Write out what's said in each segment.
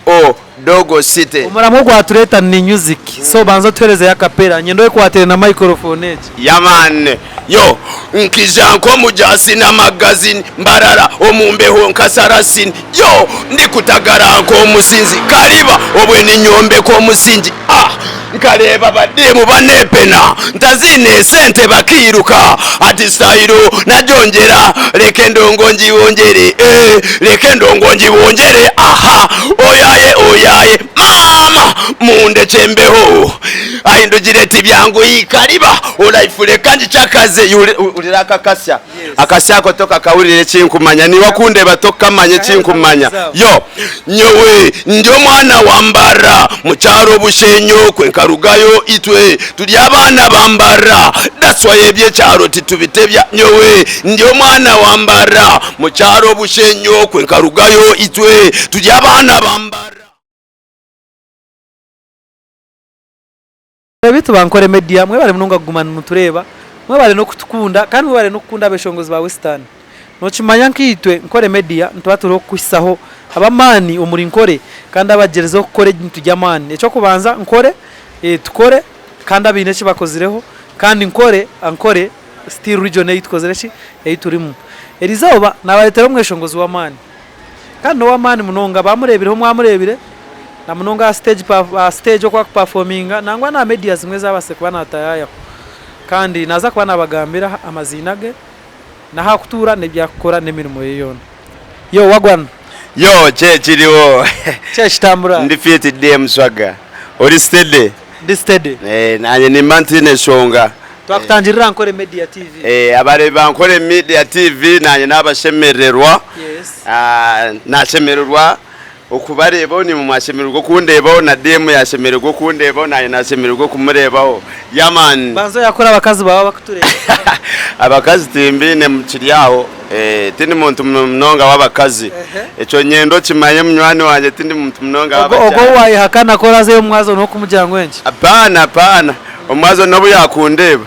O Dogo City. Omuramwa ogwatureeta ni music so banza otuherezeyo acapella nyenda oyekwatire na microphone egi. Yeah man yo nkija nk'omujaasi na magazine mbarara omu mbeho nka sarasini yo ndikutagara nk'omusinzi kariba obwe ninyombeka omusingi ah nkareeba abadiimu banepena ntaziine esente bakairuka hati style nagyongyera reka endongo ngibongyere eh reka endongo ngibongyere aha oyaye oyaye maama mundekye mbeho Ahindugire tibyanguhi kariba life reka ngikyakaze Hurira aka akasya Akasya ako tokakahurira ekinkumanya Niiwe akundeeba tokamanya ekinkumanya Yo nyowe ndi omwana wa Mbarara Mukyaro Bushenyi okwe nkarugayo Itwe turi abaana ba Mbarara That's why ebyekyaro titubitebya Nyowe ndi omwana wa Mbarara Mukyaro Bushenyi okwe nkarugayo Itwe turi abaana ba Mbarara. Beitu ba Nkore Media mwebare munonga kuguma nimutureeba, mwebare n'okutukunda kandi mwebare n'okukunda abeshongozi ba Western. Nokimanya nkaitwe Nkore Media nituba turiho kukuhisaho ab'amaani omuri Nkore kandi abagyerizeho kukora ebintu by'amaani. Eky'okubanza Nkore tukore kandi abaine eki bakozireho kandi Nkore Ankore still region ei tukozire ki? Ei turimu. Erizooba nabareetera omweshongozi w'amaani. Kandi n'ow'amaani munonga, abamureebireho mwamureebire, na munonga aha siteegi aha siteegi oku arikupafominga nangwa n'aha media zimwe ezi abaasize kuba naatayaayaho. Kandi naaza kuba naabagambira amaziina ge, n'ahu arikutuura, n'ebi arikukora, n'emirimo ye yoona. Yo, wagwan? Yo, ki ekiriho? Ki ekitambura? Ndi fit DM Swagga. Ori steady? Ndi steady. Naanye nimba ntaine nshonga. Twakutangirira aha Nkore Media TV. Abareebi ba Nkore Media TV naanye nabashemererwa. Nashemererwa okubareebaho naimwe mwashemererwa okundeebaho na DM yashemererwa okundeebaho naanye nashemererwa okumureebaho. Yeah man. Banza oyakure abakazi baawe abakutureeba. Abakazi timbaine kiri aho. Tindi muntu munonga w'abakazi. Ekyo nyenda okimanye munywani wangye tindi muntu munonga w'abakyara. Ogwo ou waayehakana ku oraazeyo omwazo n'okumugira ngu enki? Apaana apaana. Omwazo n'obu yaakundeeba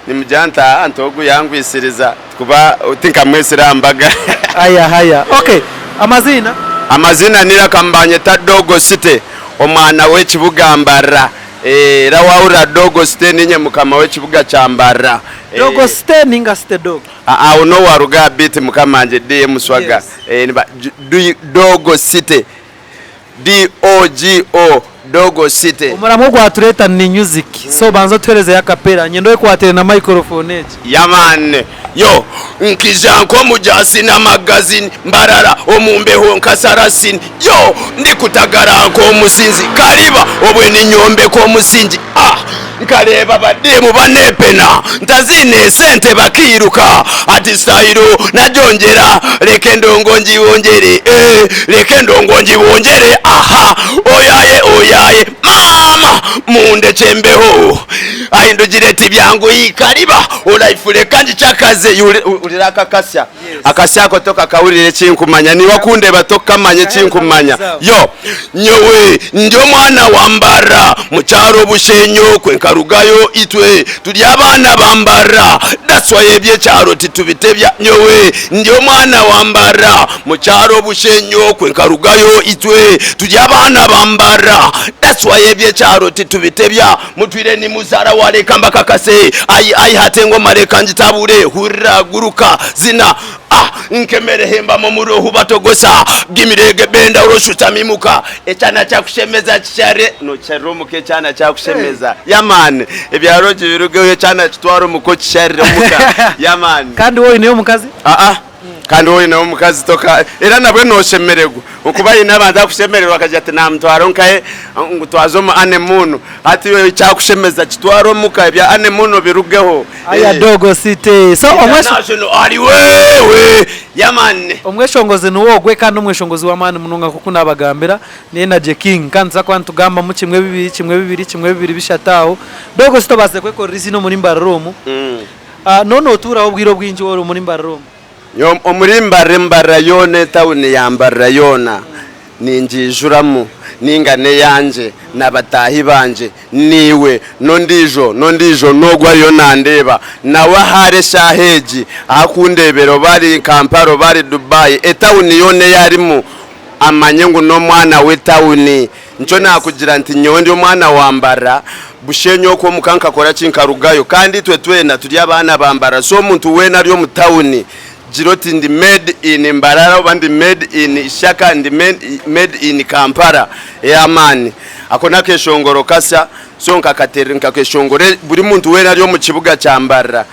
nimugira nti aa nti ogu yangwisiriza kuba tinkamwetsire aha mbaga. Haya haya. Ok. Amaziina? Amaziina ni Iraka nibanyeta Dogo City, omwana w'ekibuga Mbarara. Era waahurira Dogo City niinye mukama w'ekibuga kya Mbarara. Dogo City ninga City Dog? Aho n'obu waruga aha beat mukama wangye DM Swagga. Dogo City. DOGO, Dogo City. Omuramwa ogwatureeta ni music so banza otuherezeyo acapella nyenda oyekwatire na microphone egi. Yeah man yo nkija nk'omujaasi na magazine mbarara omu mbeho nka sarasini yo ndikutagara nk'omusinzi kariba obwe ninyombeka omusingi ah Nkareeba abadiimu banepena ntaziine esente bakairuka hati style nagyongyera reka endongo ngibongyere eh reka endongo ngibongyere aha oyaye oyaye maama mundekye mbeho ahindugire tibyanguhi kariba life reka ngikyakaze hurira aka akasya Akasya ako tokakahurira ekinkumanya, naiwe akundeeba tokamanya ekinkumanya. Yo, nyowe ndi omwana wa Mbarara, mu kyaro Bushenyi okwe nkarugayo itwe turi abaana ba Mbarara, that's why eby'ekyaro titubitebya. Nyowe ndi omwana wa Mbarara, mu kyaro Bushenyi okwe nkarugayo itwe turi abaana ba Mbarara, that's why eby'ekyaro titubitebya. Mutwire ni muzaara wa reka mbakakase Ai ai hati engoma reka ngitabure Hurira guruka zina ah Nkemere hembamu omuri ohu batogosa Gimire ege benda oroshutami imuka Ekyana kyakushemeza kishare Nokisharira omuka ekyana kyakushemeza Yeah man Ebyaro kibirugeho ekyana kitware omuka okisharire omuka Yeah man Kandi we oineyo omukazi? Aa Kandi waaba oine omukazi toka era nabwe noshemererwa okuba haine abantu abakushemererwa akagira ati namutwara nkahe ngu twaza omu honeymoon hati iwe ekyakushemeza kitware omuka ebya honeymoon obirugeho. Aya Dogo City. So omwesho International ari wewe yeah man. Omweshongozi niwe ogwe kandi omweshongozi w'amaani munonga nk'oku naabagambira ni Energy King kandi nituza kuba nitugambamu kimwe bibiri kimwe bibiri kimwe bibiri bishatu aho. Dogo City obaasize kwekorera eiziina omuri Mbarara omu. Noona otuuraho obwire obwingi waaba ori omuri Mbarara omu? Nyowe omuri Mbarara, Mbarara yoona etawuni ya Mbarara yoona ningiijuramu ninga n'eyangye na bataahi bangye naiwe n'ondiijo n'ondiijo n'ogwo ariyo nandeeba nawe ahu ari eshaaha egi ahu akundeebera oba ari Kampala oba ari Dubai etawuni yoona ei arimu. amanye ngu n'omwana w'etawuni. Nikyo naakugira nti nyowe ndi omwana wa Mbarara, Bushenyi okwo omuka nkakora ki nkarugayo. Kandi itwe twena turi abaana ba Mbarara, so omuntu weena ari omu tawuni gira oti ndi made in Mbarara oba ndi made in Ishaka, ndi made in Kampala. Ey'amaani. Ako n'akeshongoro kasya, so nkakeshongora buri muntu weena ari omu kibuga kya Mbarara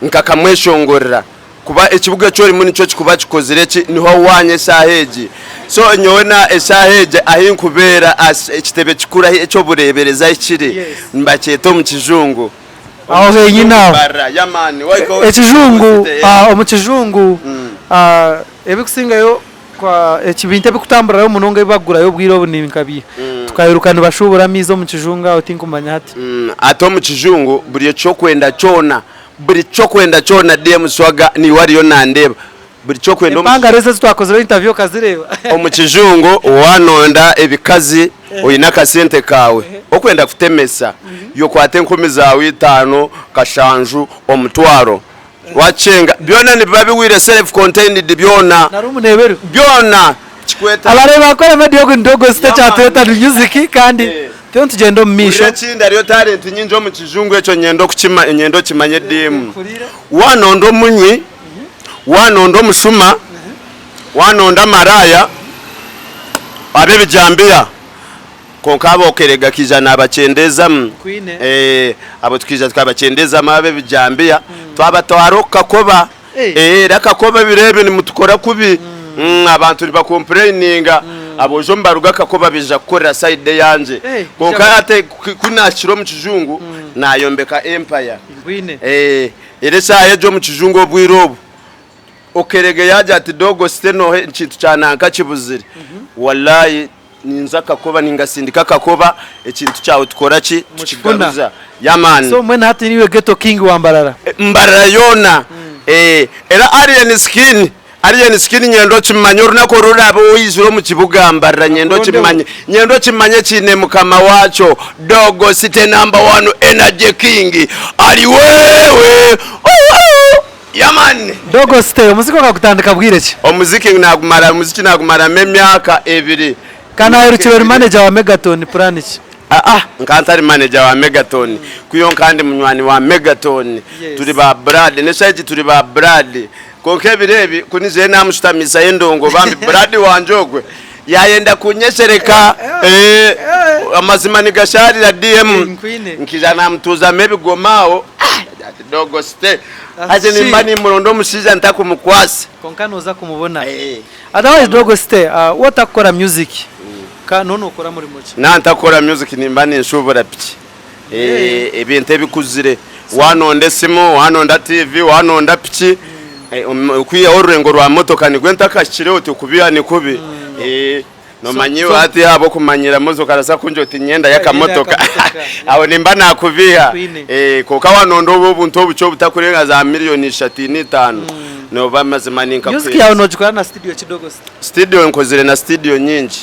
nkakamweshongorera. Kuba ekibuga eki orimu nikyo kikuba kikozire ki, niho waanya eshaaha egi. So nyowe na eshaaha egi ahi nkubeera ekitebe kikuru ahi eky'obureeberezi ahi kiri, nibakyeta omu kijungu. Aho henyine aho. Mbarara, yeah man. Waika Ekijungu, omu kijungu ebikusingayo ebintu ebikutamburirayo munonga ebi bakugurayo obwire obu ni nka biiha? Tukaheruka nibashuubura amaizi omu kijungu aho tinkumanya hati. Hati omu kijungu buri eki okwenda kyona Buri kyokwenda kyona DM Swaga niiwe ariyo nandeeba buri kyokwenda omu Empangare ezi ezitwakozire interview okazireeba? Omu kijungu wanonda ebikazi oyine akasente kaawe okwenda kutemesa yokwata enkumi zaawe itaano, kashanju, omutwaro wakyenga byona nibiba bihwire self contained byona Na room neeba eriho? byona kikweta Abareeba Ankole Media ogu ni Dogo City ekyatweta ni music kandi Turiyo nitugyenda omu maisho. Hurira ekindi hariyo talent nyingi omu kijungu ekyo nyenda okukima nyenda okimanye ediimu. Wanonda omunywi, wanonda omushuma, wanonda maraya, ab'ebijambiya kwonka abo okerega akaija nabakyendezamu abo tukaija tukabakyendezamu ab'ebijambiya twabatwara oku kakoba. Era kakoba ebiro ebi nimutukora kubi abantu nibakompureyininga aboojo nibaruga kakoba baija kukorera sayidi eyangye kwonka hati ku naahikire omu kijungu naayombeka empaya era eshaaha egi omu kijungu obwire obu okerege yaagira ati dogo site nooha ekintu kya nanka kibuzire walai Ninza akakoba ningasindika akakoba ekintu kyawe tukora ki tukigaruza yeah man. So mbwenu hati niiwe ghetto king wa Mbarara? Mbarara yoona eh era Alien Skin Alien Skin nyenda okimanye orunaku oru oraabe oizire omu kibuga Mbarara nyenda okimanye nyenda okimanye kiine mukama waakyo Dogo city number one energy king ari wewe ouh Yeah man. Dogo City, omuziki okagutandika bwire ki? Omuziki nagumara omuziki nagumaramu emyaka ebiri. Ka naherukire ori manager wa Megaton plan ki? Aa nka ntari manager wa Megaton kwihaho nka ndi munywani wa Megaton turi ba blood n'eshaaha egi turi ba blood kwonka ebiro ebi ku nizire namushutamisayo endongo bambi blood wangye ogwe yayenda kunyeshereka amazima nigasharira DM nkaija namutuuzamu ebigoma aho ati Dogo stay. Haza nimba nimuronda omushaija ntakumukwasa. Kwonka noza kumubona. Otherwise Dogo stay, waaba otakukora music, ka noba nokora murimo ki? Naaba ntakukora music nimba ninshuubura piki. Ebintu ebikuzire. Wanonda esimu, wanonda TV, wanonda piki, okwihaho orurengo rwa motoka nigwe ntakahikireho oti kubiha nikubi. Nomanya iwe hati ahabw'okumanyira motoka oraza kungira oti nyenda y'akamotoka aho nimba nakubiiha kwonka wanonda obu obuntu obukye obutakurenga za miriyoni ishatu ina itaano noba mazima Music yawe ninkakuheereza. nogikora na studio ki Dogo City? Studio nkozire na studio nyingi.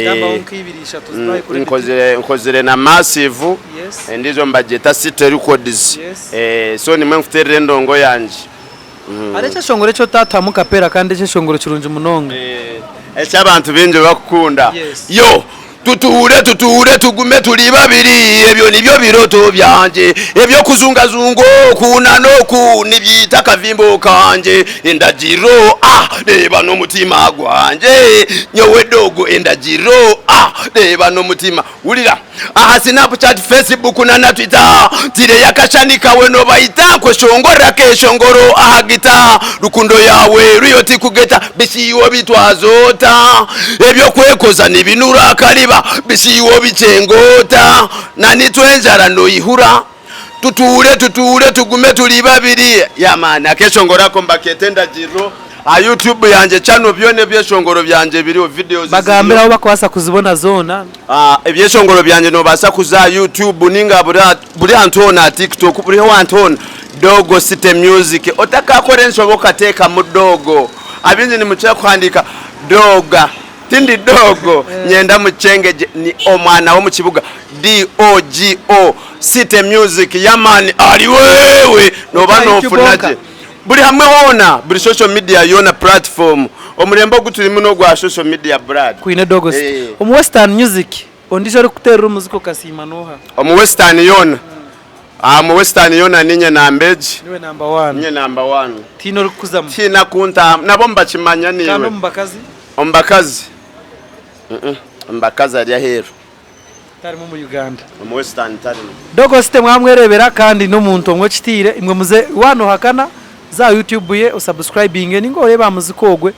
Gambaho nk'ibiri ishatu zituhaye credit. Nkozire nkozire na Massive Yes. endiijo nibagyeta City Records Yes. so nimwe nkuteerera endongo yangye. Hariho ekyeshongoro eki otaatamu kapera kandi ekyeshongoro kirungi munonga. Eki abantu baingi bakukunda. Yo! Tutuure tutuure tugume turi babiri ebyo nibyo birooto byangye Eby'okuzungazunga oku na n'oku nibyita akavimbo kangye Endagiriro ah reeba n'omutima gwangye Nyowe dogo endagiriro ah reeba n'omutima Wurira aha Snapchat, Facebook na na Twitter Ntireyo akashani kawe nobaita Nkweshongorera akeshongoro aha guitar Rukundo yaawe eriyo tikugeta Bishi iwe obitwaza ota Eby'okwekoza nibinura akariba Bishi iwe obikyenga ota Na nitwe enjara noihura Tutuure tutuure tugume turi babiri Yeah man akeshongoro ako nibaketa endagiriro Aha YouTube yangye channel byona ebyeshongoro byangye biriho videos Bagambire ziriyo. ahu bakubaasa kuzibona zoona. Ebyeshongoro byangye noobaasa kuza aha YouTube nainga buri hantu hoona aha TikTok buri hantu hoona Dogo City Music. Otakaakora enshobe okateekamu Dogo. Abaingi nimukira kuhandiika Doga. Tindi Dogo, nyenda mukyenge gye ni omwana w'omu kibuga DOGO City Music yeah man ari wewe nooba Ota YouTube noofuna honka. gye. Buri hamwe hoona, buri social media yoona platform. Omurembe ogu turimu n'ogwa social media blood. Kwine Dogo City. Eh. Omu Western music ondiijo orikukuteerera omuziki okasiima n'oha? Omu Western yoona, aha omu Western yoona niinye namba egi. Niiwe number one. Niinye number one. Tihaine orikukuzamu. Tihaine akuntaahamu. Nabo nibakimanya Kandi niiwe. omu bakazi? Omu bakazi? Omu bakazi ari aheeru. Tarimu omu Uganda. Omu Western tarimu. Dogo City mwamwerebera kandi n'omuntu omwe okitiire imwe muze wanohakana za aha YouTube ye osubscribinge ninga oreebe aha muziki ogwe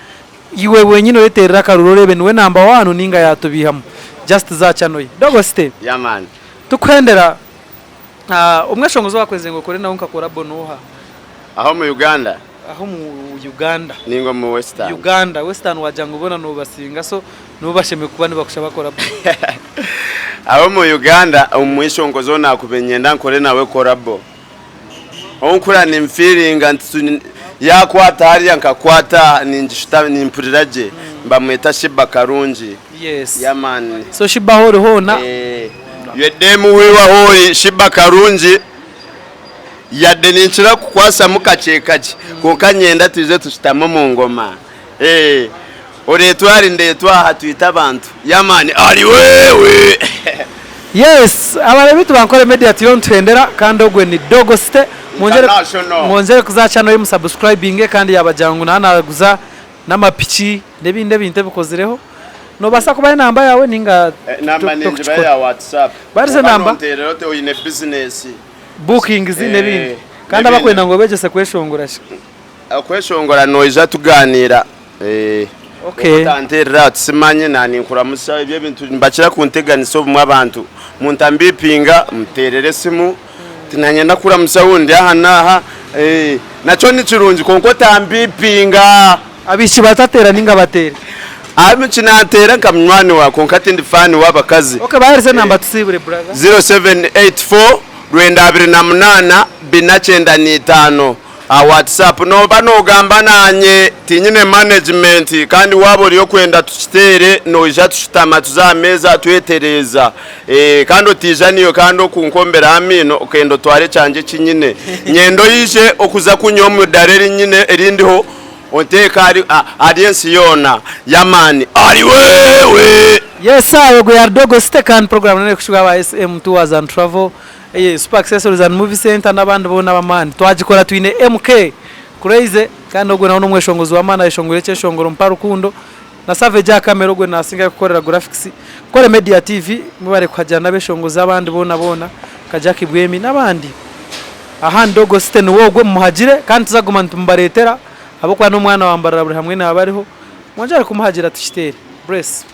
iwe wenyini oyeterere akaruru oreebe niwe number one ninga yatubihamu just za channel ye. Dogo City Yeah man. tukuhendera omweshongozi owakwenzire ngu okore nawe nka collabo noha? Aha omu Uganda? Aha omu Uganda. Ninga omu Western? Uganda, Western wagira ngu boona nobasinga so nibo bashemereire kuba nibakushaba collabo. Aha omu Uganda omweshongozi ou nakubaire niinyenda nkore nawe collabo ou nkuhurira ninfiiringa nti yakwata hariya nkakwata aha ningishuta nimpurira gye nibamweta Sheebah Karungi. Yes. Yeah man. So Sheebah ahu ori hoona. Iwe demu wiiwe ahu ori Sheebah Karungi. Yadde ninkira kukwasamu kakye kakye kwonka nyenda twije tushutame omu ngoma eeh oreetwe ahari ndeetwe aha twite abantu yeah man ari wewe. Yes abareebi baitu ba Ankole Media turiyo nituhendera kandi ogwe ni Dogo City mwongyere International. mwongyere kuza aha channel ye musubscribinge kandi yabagira ngu naaba naguza n'amapiki n'ebindi ebintu ebikozireho nobaasa kubaha enamba yaawe ninga Enamba ningibaha tokukikora eya WhatsApp Barize kwonka enamba. nonteerera oti oine bizinesi. Bookings n'ebindi. Kandi abakwenda ngu obegyese kweshongora shi? Okweshongora noija tugaaniira. Okay. Otanteerera aha tisimanye na ninkuramutsya ebyo ebintu nibakira kunteganisa obumwe abantu. Muntambipinga muteerere esimu nti nanye ndakuramutsya ou ndi aha n'aha nakyo ni kirungi kwonka otambipinga. Abaishiki batateera ninga bateere? Abaishiki nateera nka munywani waawe kwonka tindi faani w'abakazi. Okay baheereze enamba tusiibure brother. 0784 98 495 aha WhatsApp nooba noogamba naanye tinyine management kandi waaba ori okwenda tukiteere noija tushutama tuze aha meeza twetereeza kandi otaija naiwe kandi okunkomberaho amaino okenda otware ekyangye eki nyine. Nyenda oije okuza kunywa omu idara eri nyine erindiho onteeke ahari ensi yoona y'amaani ahari wewe. Yes sir ogwo yari Dogo City kandi program nene ekushubwa aba SM Tours and Travel Super Accessories and Movie Center n'abandi boona ab'amaani. Twagikora twine MK Crazy kandi ogwo nawe n'omweshongozi w'amaani ayeshongwire ekyeshongoro Mpa Rukundo na Savage aha camera ogwo nasinga arikukorera graphics. Nkore Media TV mwebare kuhagira n'abeshongozi abandi boona boona nka Jackie Bwemi n'abandi. Aha ni Dogo City niwe ogwo mumuhagire kandi tuza kuguma nitumubareetera ahabw'okuba n'omwana wa Mbarara buri hamwe naaba ariho. Mwongyere kumuhagira tukiteere. Bless.